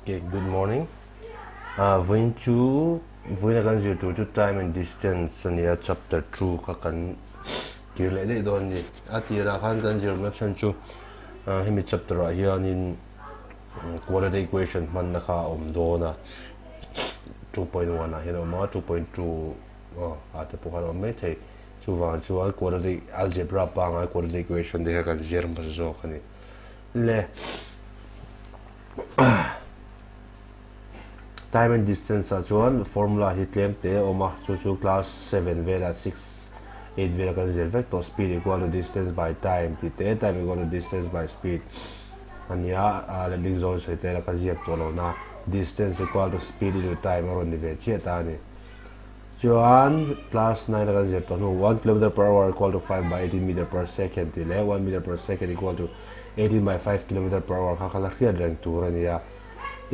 Okay, good morning. Uh, vawiin chu vawiina kan zir tur chu time and distance ania chapter 2 kha kan kir leh daih dawn ni. A tirah khan kan zir na chhan chu uh, hemi chapter ah hianin quadratic equation hmanna kha a awm dawn a 2.1 ah hian a awm a 2.2 ah te pawh khan a awm mai thei. Chuvang chuan quadratic algebra pangai quadratic equation te kha kan zir hmasa zawk a ni. Le time and distance ah chuan formula hi tlem te a awm a, chu chu class 7 velah 6 8 velah kan zir vek tawh speed equal to distance by time tih te time equal to distance by speed a nia a letling zawn sawi te la ka ziak tawh lo na distance equal to speed into time a rawn ni ve chiah ta a ni. Chuan class 9 a kan zir tawh hnu 1 kilometer per hour equal to 5 by 18 meter per second tih leh 1 meter per second equal to 18 by 5 kilometer per hour kha kha la hriat reng tur a ni a.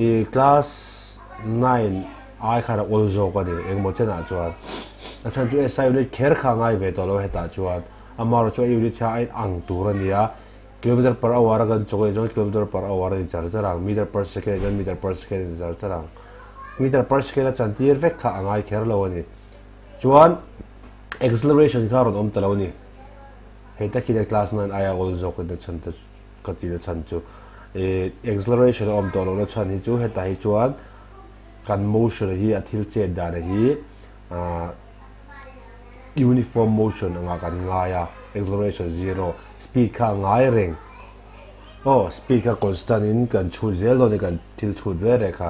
I class 9 ai khan a awl zawk a ni engemaw chenah chuan. A chhan chu SI unit kher kha a ngai ve tawh lo hetah chuan amaherawhchu a unit kha a inang tur a ni a. Kilometer per hour a kan chawk anih chuan kilometer per hour a ni char char ang, meter per second anih chuan meter per second a ni char char ang. Meter per second a chantir vek kha a ngai kher lo a ni. Chuan acceleration kha a rawn awm ta lo a ni. Hei tak hian class 9 aia awl zawk in a chhan ta ka tih na chhan chu eh acceleration a awm tawh lohna chhan hi chu hetah hi chuan kan motion hi a thil chet dan hi ah uniform motion anga kan ngai a acceleration zero speed kha a ngai reng aw speed kha constant in kan chhut zel dawn a ni kan thil chhut ve rek kha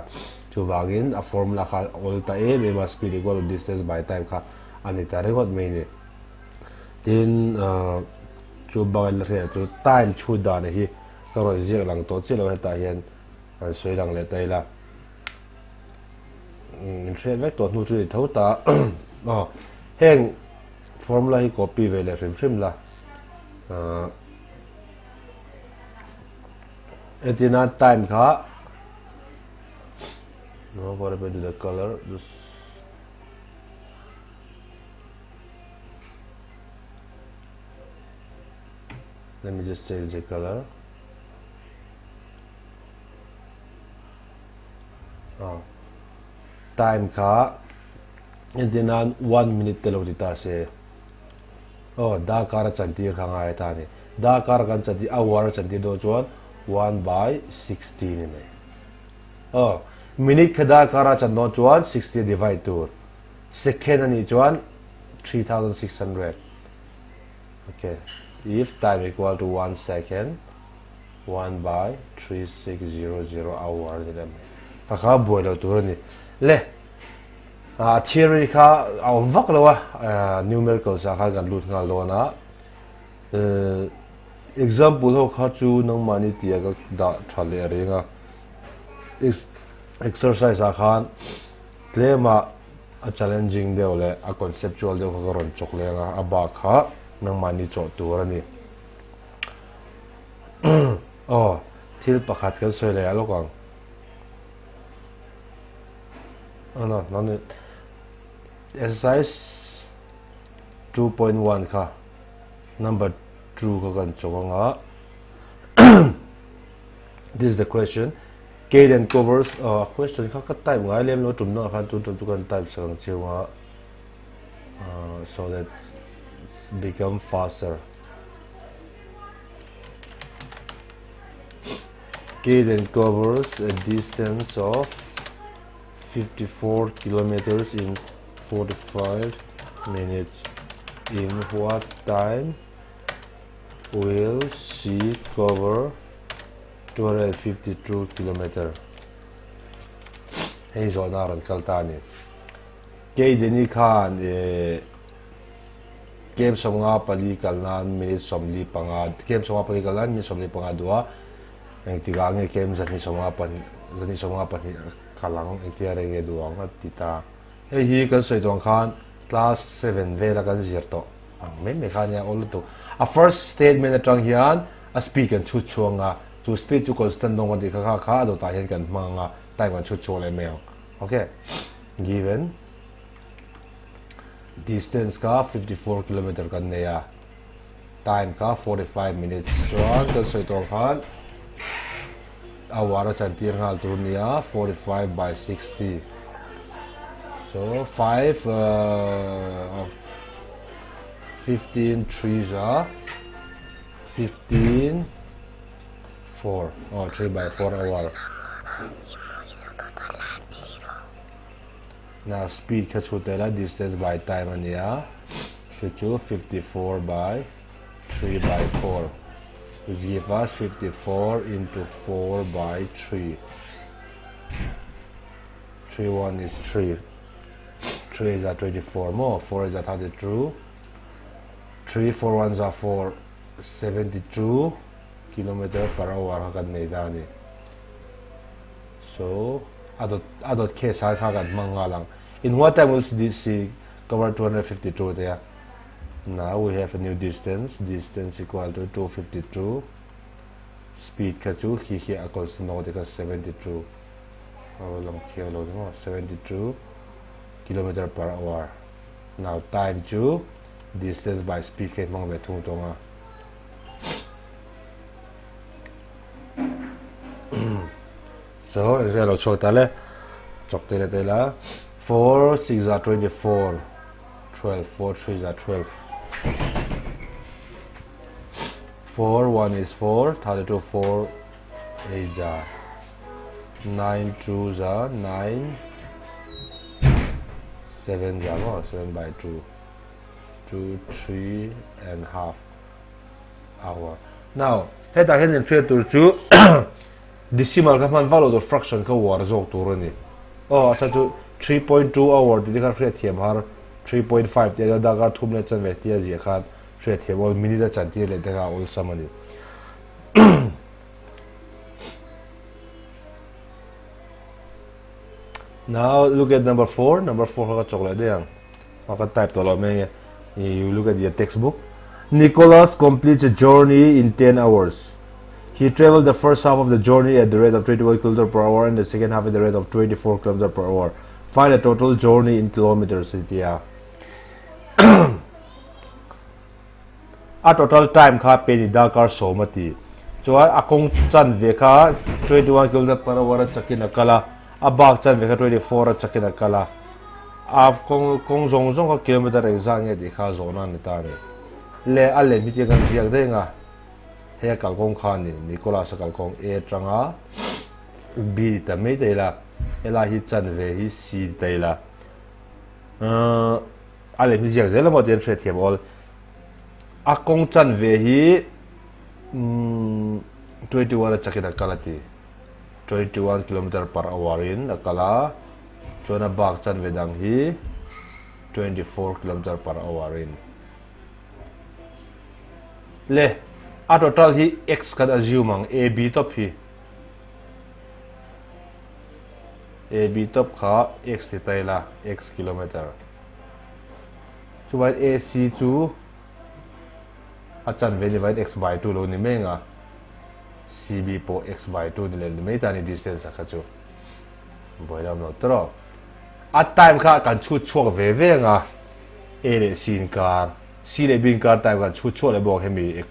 chuvangin a formula kha a awl ta em em a speed equal to distance by time kha a ni ta ringawt mai a ni tin ah chu bakah la hriat chu time chhut dan hi ka rawn ziak lang tawh chiah lo hetah hian an sawi lang leh ta ila. Min hriat vek tawh hnu chu ni tho ta aw heng formula hi copy ve leh hrim hrim la ah entirna time kha no what happened to the color just let me just change the color Time kha entir nan one minute te lo ti ta se aw darkar a chantir kha ngai ta a ni darkar kan chantir hour a chantir dawn chuan one by 60 ni mai aw minute kha darkar a chan dawn chuan 60 divide tur second a nih chuan 3600 okay if time equal to 1 second 1 by 3600 hour ni lem kha kha buai lo tur ani le a theory kha a awm vak lo a numericals ah khan kan lut nghal dawn a example ho kha chu nangmahni tia ka dah tha leh reng a exercise ah khan tlema a challenging deuh leh a conceptual deuh kha ka rawn chawk leng a a bak kha nangmahni chawh tur ani. Aw, thil pakhat kan sawi leh lawk ang. Ano, no ni. Exercise 2.1 kha number 2 kha kan chawk anga. This is the question. Kaden covers uh, question kha ka type ngai lem lo tum na khan tun tum chu kan type sak ang chiu nga. Uh, so that become faster. Kaden covers a distance of 54 kilometers in 45 minutes. In what time will she cover 252 kilometer? Hei zawhna rawn kal ta a ni. Kaden-i khan eh Game 54 kal nan minute 45 game 54 kal nan minute 45 duh a, engtikah nge game 124 124 kal ang engtia rei nge duh ang a ti ta. Hei hi kan sawi tawh ang khan class 7 vela kan zir tawh ang mai mai kha ania awl lutuk. A first statement atang hian a speed kan chhut chhuang a, chu speed chu constant dawn kan tih kha kha kha a dawtah hian kan hmang ang a, time kan chhut chhuak leh mai ang. Okay, given. Distance kha 54 kilometer kan nei a, time kha 45 minutes chuan kan sawi tawh ang khan Hour a chantir nghal tur nia 45 by 60 so 5 uh, 15 3 za 15 4 oh 3 by 4 hour na speed kha chhut ela distance by time ania chu chu 54 by 3 by 4 which give us 54 into 4 by 3 3 1 is 3 3 is a 24 more 4 is a 32 3 4 1 is a 4 72 kilometer per hour kha kan nei ta a ni so a dawt a dawt case ah kha kan hmang nghal ang in what time will this cover 252 te a Now we have a new distance, distance equal to 252 speed kha chu khi khi a constant no te kha 72 a lang chiang lo maw 72 kilometer per hour now time chu distance by speed kha hmang ve thung tawng a so engzia lo chhuak ta le chawk te le te la 4 6 za 24 12 4 3 za 12 4 1 is 4 32 4 8 za 9 2 za 9 7 za maw 7 by 2 2 3 and half hour now hetah hian in hriat tur chu decimal kha hman vak lo tur fraction kha uar zawk tur a ni aw a chhan chu 3.2 hour tih te khan hriat thiam har 3.5 tih a darkar thum leh chanve tih a ziah khan hriat thiam awl minute a chantir leh te kha a awlsam a ni Now look at number 4. Number 4 kha ka chawk leh daih ang. A ka type tawh lo mai nge. You look at your textbook. Nicholas completes a journey in 10 hours. He traveled the first half of the journey at the rate of 21 km per hour and the second half at the rate of 24 km per hour. Find the total journey in kilometers a ti a. A total time kha pe ni darkar sawm a ti. Chuan a kawng chanve kha 21 km per hour a chakin a kal a, a bak chanve kha 24 a chakin a kal a. A kawng kawng zawng zawng kha kilometer engzah nge tih kha zawhna a ni ta a ni. Le a lem hi tia kan ziak daih ang a, hei a kalkawng kha a ni, Nicholas a kalkawng A atanga B ti ta mai ta ila, helai hi chanve hi C ti ta ila. A lem hi ziak zel emaw tiin hriatthiam awl. A kawng chanve hi 21 a chakin a kal a ti. 21 kilometer per hour in a kal a, chuan a bak chanve dang hi 24 kilometer per hour in. Le, a total hi x kan assume ang, AB tawp hi. AB tawp kha x ti ta ila, x kilometer. Chuvain AC chu a chanve ni vain x by 2 lo ni mai anga CB pawh x by 2 ni leh ni mai ta ni distance a kha chu buai lam lo tawh a time kha kan chhut chhuak ve ve anga A leh C inkar C leh B inkar time kan chhut chhuak leh bawk hemi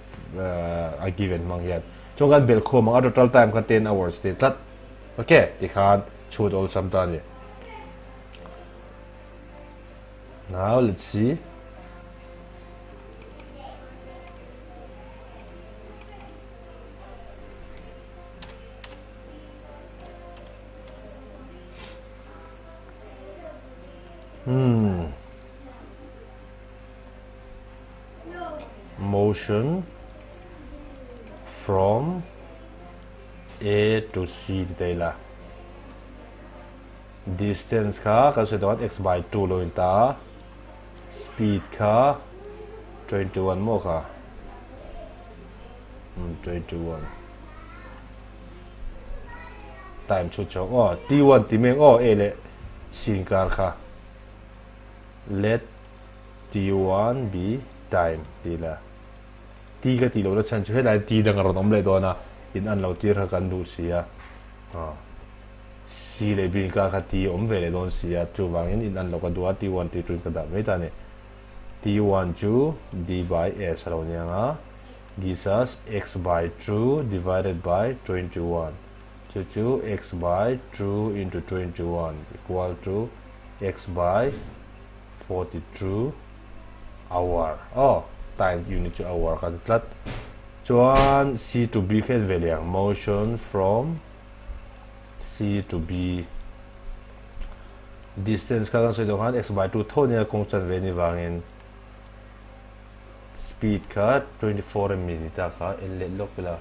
a given hmang hian chuan kan belh khawm ang a total time kha 10 hours ti tlat okay tikhan chhut awlsam ta ni. Now let's see. Hmm. Motion from A to C ti ta ila. Distance kha kan sawi dawn x by 2 lo in ta speed kha 21 maw kha um 21 time chu chawk aw t1 ti meng aw a leh c inkar kha let t1 be time ti la t ka ti lo na chhan chu helai t dang a rawn awm leh dawn a in an lo tir kha kan duh si a C leh B inkar kha T awm ve leh dawn si a, chuvangin in an lo ka duh a, T1 tih tuin ka dah mai ta a ni. T1 chu D by S a lo ni ang a, gives us X by 2 divided by 21. Chu chu x by 2 into 21 equal to x by 42 hour. Oh, time unit chu hour kan tlat. Chuan C to B kha en ve leh ang. Motion from C to B. Distance kha kan sawi dawh khan x by 2 tho nia kawng chan ve ni vangin speed kha 24 a mi ni ta kha en leh lawk ila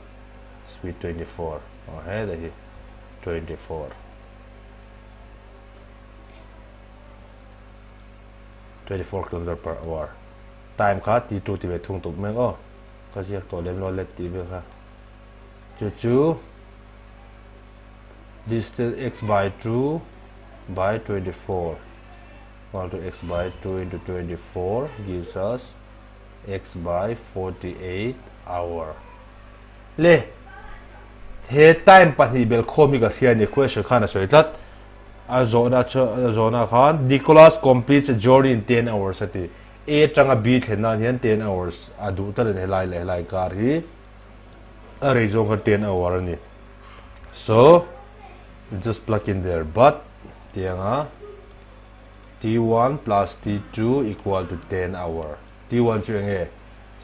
speed 24 oh he dah hi 24 24 km per hour time kha t2 ti ve thung tuk mek aw ka ziak tawh lem lo let tih vel kha chu chu distance x by 2 by 24 equal to x by 2 into 24 gives us x by 48 hour le he time pahnih bel khawm hi ka hria ni question khan a sawi tlat a zawhna zawhna khan Nicholas completes a journey in 10 hours a ti A tanga B thlen nan hian 10 hours a duh tlat a ni helai leh helai kar hi a rei zawng kha 10 hour a ni so just plug in there but tianga T1 plus T2 equal to 10 hour T1 chu enge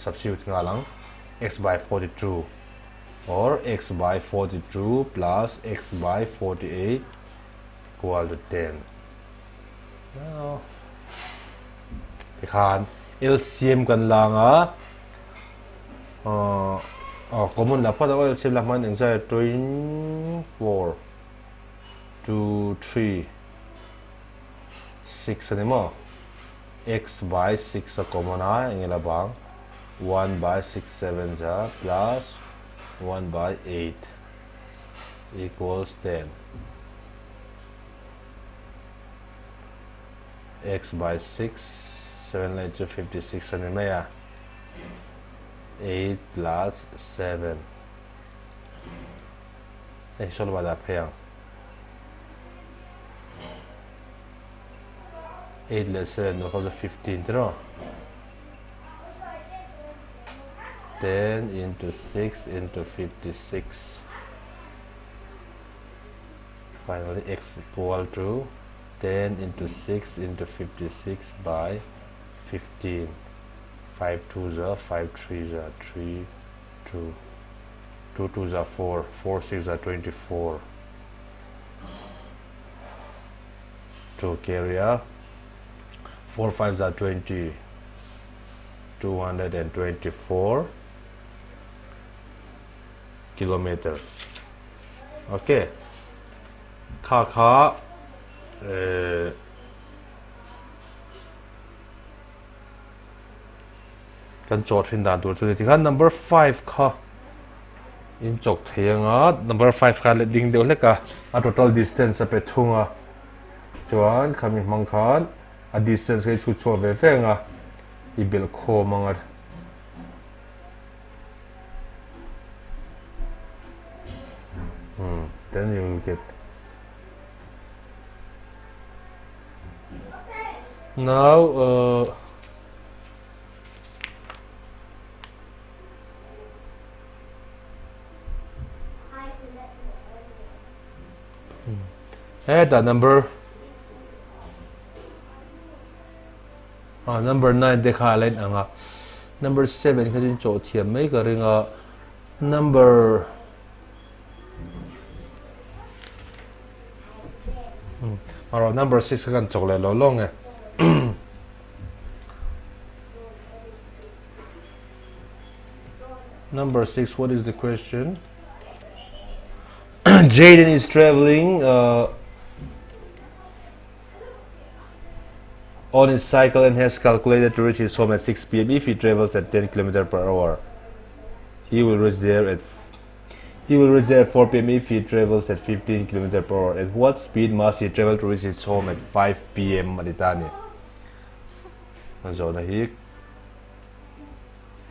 substitute nghal ang x by 42 or x by 42 plus x by 48 equal to 10 now tikhan LCM kan lang a uh, common la phawt ang LCM la hman engzai 24 2 3 6 ani maw x by 6 a common a enge la bang 1 by 6 7 za plus 1 by 8 equals 10 x by 6 7 leh chu 56 ani mai a 8 plus 7 hei saw lamah dah phei ang 8 leh 7 equals to 15 tiraw 10 into 6 into 56 finally x equal to 10 into 6 into 56 by 15 5 2 za 5 3 za 3 2 2 2 za 4 4 6 za 24 2 carry a 4 5 za 20 224 kilometer okay kha kha eh kan chaw thin dan tur chu ni tikhan number 5 kha in chawk thei anga number 5 kha let ding deuh hlek a a total distance a pe thung a chuan khami hmang khan a distance kha i chhut chhuak ve ve anga i belh khawm anga hmm then you will get now uh, Heta number ah number 9 te kha line anga number 7 kha chin chaw thiam mai ka ringa number aro number 6 kan chok le lo long e Number 6 what is the question Jaden is traveling uh, on his cycle and has calculated to reach his home at 6 p.m. If he travels at 10 km per hour, he will reach there at he will reach there at 4 p.m. if he travels at 15 km per hour. At what speed must he travel to reach his home at 5 p.m. Aditani. Zawhna hi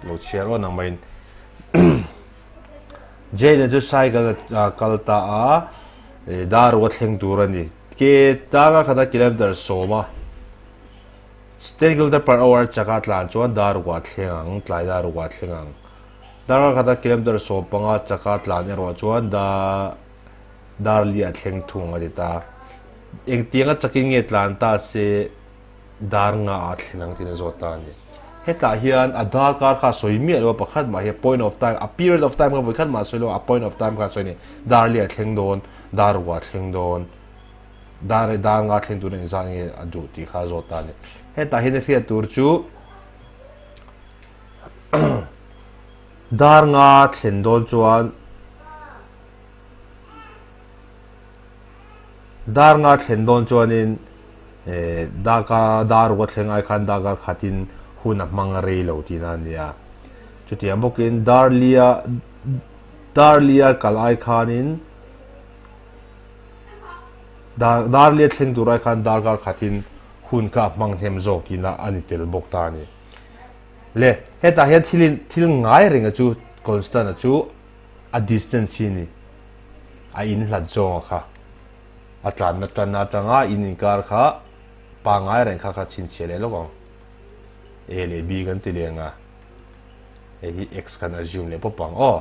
lo chhiar awn ang maiin Jane chu cycle a kal ta a dar a thleng tur a ni. Ke tanga khata kilometer sawm a ten kilometer per hour chaka tlan chuan dar rukah thleng ang tlai dar rukah thleng ang. Dar khata kilometer sawm panga chaka tlan erawh chuan dar. Dar li a thleng thung a ti ta. Engtianga chakin nge tlan ta se dar nga ah thlen ang tiin a zawt ta a ni. Hetah hian a darkar kha a sawi miah lo a, pakhat mah hi a point of time, a period of time kha vawi khat mah a sawi lo a, a point of time kha a sawi a ni. Dar li a thleng dawn, dar ruk ah a thleng dawn, dar dar nga thleng turin engzat nge a duh tih kha a zawt ta a ni. Hetah hian a hriat tur chu dar nga thlen dawn chuan Dar nga thlen dawn chuanin darkar dar ruk a thleng ai khan darkar khatin hun a hmang rei lo tihna a ni a. Chutiang bawkin dar lia dar lia kal ai khanin dar dar lia thleng tur ai khan darkar khatin hun kha a hmang hnem zawk tihna a ni tel bawk ta a ni. Le hetah hian thilin thil ngai renga chu constant a chu a distance hi ni a in hlat zawnga kha a tlanna tanna atanga in inkar kha pangngai reng kha kha chhinchhiah leh lawk ang A leh B kan ti leng a hei hi X kan assume leh pawp ang aw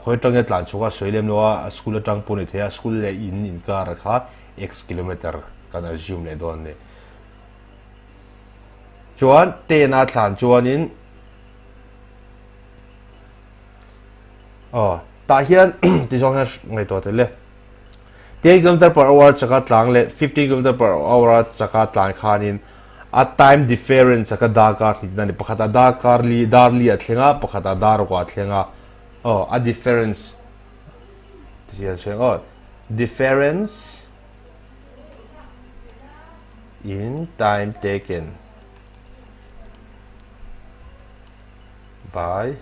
khawi atang nge tlan chhuak a sawi lem lo a school atang pawh ni thei a school leh in inkar kha X kilometer kan assume leh dawn a ni chuan ten a thlan chuanin Aw, tah hian ti zawng hian ngaihtuah tel e. 10 kilometer per hour chaka tlang leh 15 kilometer per hour a chaka tlan khanin a time difference a ka darkar hlitna a ni. Pakhat a darkar li dar li a thleng a, pakhat a dar ruk ah a thleng a. Aw, a difference ti hian sawi ang aw. Difference in time taken by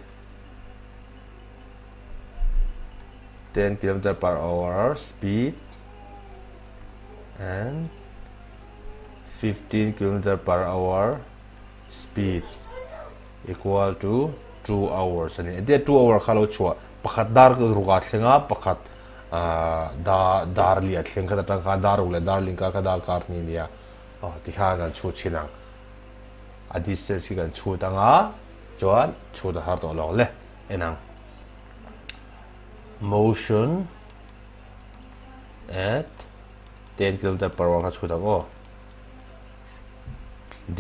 10 km per hour speed and 15 km per hour speed equal to 2 hours ani tia 2 hour kha lo chhuah pakhat dar ruka thlenga pakhat da dar li a thleng kha atang kha dar ruk leh dar ling kar kha dar kar ni nia ti khan kan chhut thin ang a distance hi kan chhut anga chuan chhut a har tawh lo le en ang motion at 10 km per hour kha chhut ang aw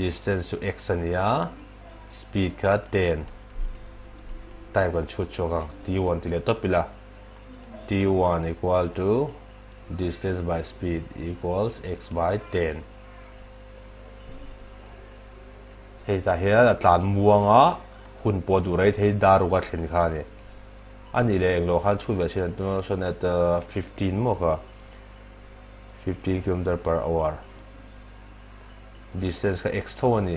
distance chu x a nia speed kha 10 time kan chhut chhuak ang t1 ti leh tawp ila t1 equal to distance by speed equals x by 10 Hei tah hian a tlan muang a, hun pawh duh rei thei dar ruk a thlen kha a ni. A nih leh englo khan chhut ve thin an tum a sawn at 15 maw kha 15 kilometer per hour distance kha x tho a ni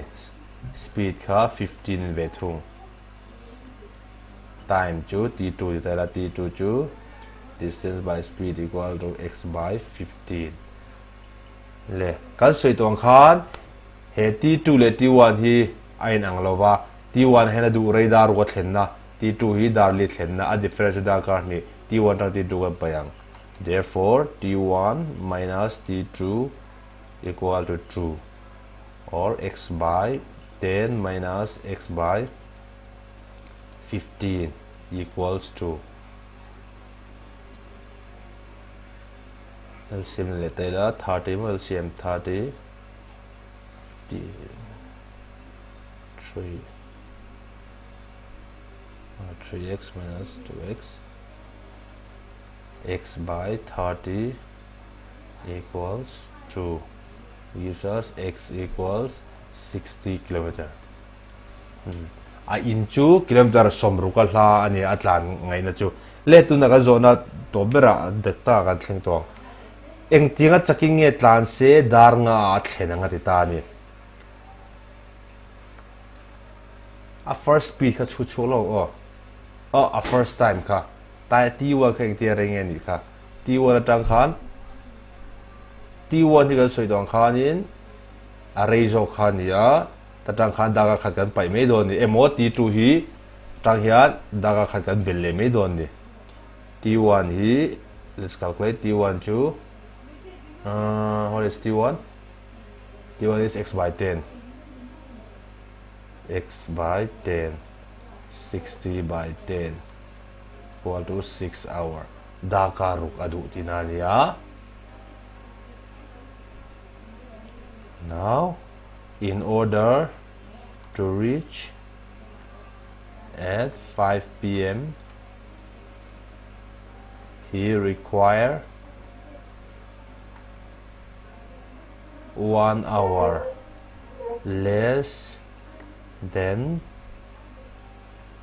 speed kha 15 ve thung time chu t2 ti ta ila t2 chu distance by speed equal to x by 15 Le, kan sawi tawh ang khan he T2 leh T1 hi a inang lo va, T1 hian a duh rei dar ruk a thlenna, T2 hi dar li thlenna, a difference chu darkar hnih, T1 atang T2 kan paih ang. Therefore, T1 minus T2 equal to 2 or x by 10 minus x by 15 equals to LCM leh ta ila 30 maw LCM 30 3 3x minus 2x x by 30 equals 2 gives us x equals 60 kilometer A in chu kilometer sawmruk a hla a ni a tlan ngaihna chu. Le tuna kan zawhna tawp berah dek takah kan thleng tawh ang. Engtianga chakin nge tlan se dar nga ah a thlen ang a ti ta a ni. A first speed kha chhut chhuak lo aw. Aw a first time kha. Tai T1 kha engtia rei nge nih kha. T1 atang khan T1 hi kan sawi tawh ang khanin a rei zawk kha a ni a. Ta tang khan darkar khat kan paih mai dawn ni emaw T2 hi tang hian darkar khat kan bel leh mai dawn ni. T1 hi let's calculate T1 chu uh, what is T1? T1 is x by 10 x by 10 60 by 10 equal to 6 hour. Darkar ruk a duh tihna a ni a. Now, in order to reach at 5 pm, he require 1 hour less than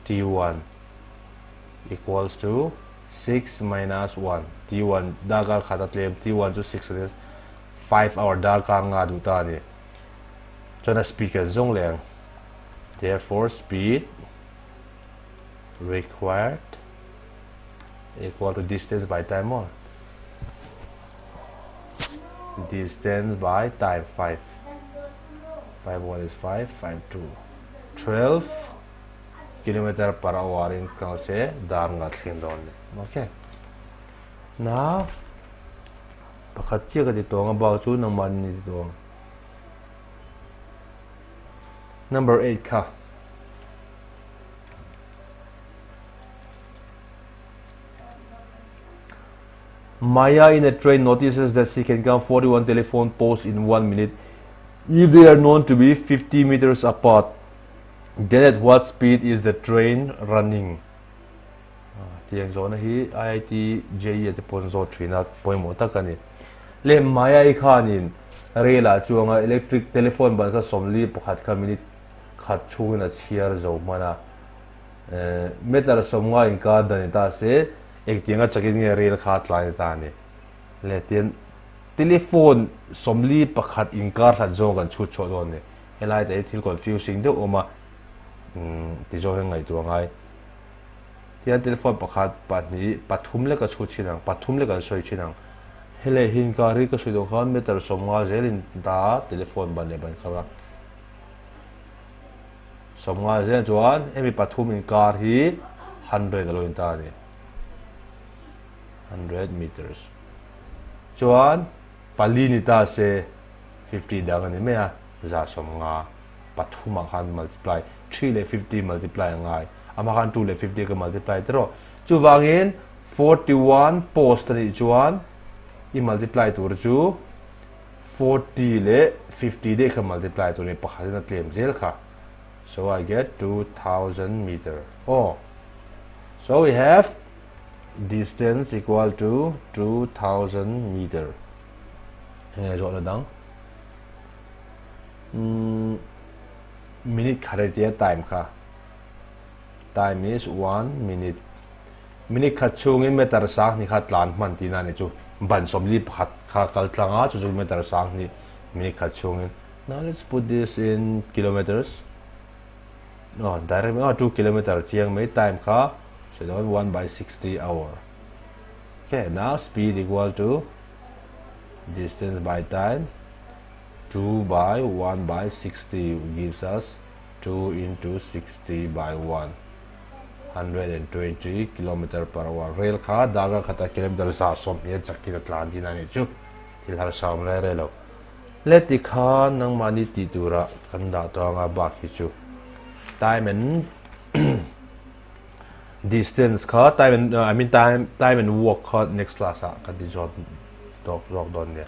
T1 equals to 6 minus 1 T1 darkar khat a tlem T1 chu 6 a nia 5 hour darkar nga duh ta a ni chuan a speed kan zawng leh ang therefore speed required equal to distance by time maw distance by time 5 5 1 is 5 5 2 12 kilometer per hour in kal se dar nga thleng dawn ni okay now pakhat chiah ka ti tawng a bak chu nangmah ni ti tawng number 8 kha Maya in a train notices that she can count 41 telephone posts in 1 minute if they are known to be 50 meters apart. Then at what speed is the train running? Tiang zawhna hi IIT JEE te pawn zawt thin a pawimawh tak a ni. Le Maya-i khanin rail ah chuanga electric telephone ban kha 41 kha minute khat chhungin a chhiar zo hman a. Meter 50 inkar dan ni ta se engtianga chakin nge rail kha tlai ni ta a ni. Le tian telephone 41 inkar hlat zawng kan chhut chhuah dawn a ni. Helai te hi thil confusing deuh awm a, ti zawk hian ngaihtuah ngai. Tihian telephone pakhat, pahnih, pathum lek a chhut thin ang, pathum lek an sawi thin ang. Helai hi inkar hi ka sawi dawh khan meter 50 zelin ta telephone ban leh ban kar a. 50 zel chuan hemi pathum inkar hi hundred a lo in ta a ni. Hundred meters. Chuan pali ni ta se 50 dang a ni mai a, 150 pathumah khan multiply, 3 leh 50 multiply a ngai, amah khan 2 leh 50 ka multiply ta rawh. Chuvangin 41 post a nih chuan i multiply tur chu 40 leh 50 daih kha multiply tur a ni, pakhatin a tlem zel kha. So I get 2000 meter. Oh, so we have distance equal to 2000 meter. Enge zawhna dang? Umm minute khat e tia time kha. Time is 1 minute. Minute khat chhungin meter sang hnih kha tlan hman tihna a ni chu. Ban 41 kha kal tlang a, chu chu meter sang hnih minute khat chhungin. Now let's put this in kilometers. No, direct oh, 2 kilometer chiang mai time kha. So dawn 1 by 60 hour. Okay, now speed equal to distance by time 2 by 1 by 60 gives us 2 into 60 by 1 120 kilometer per hour rail kha darkar khata kilometer 120 a chakin a tlan tihna a nih chu thil harsa awm reng reng lo le tikhan nangmahni tih tura kan dah tawh anga bak hi chu time and Distance kha time and I mean time time and work kha next class ah kan ti zawt tawk zawk dawn nia.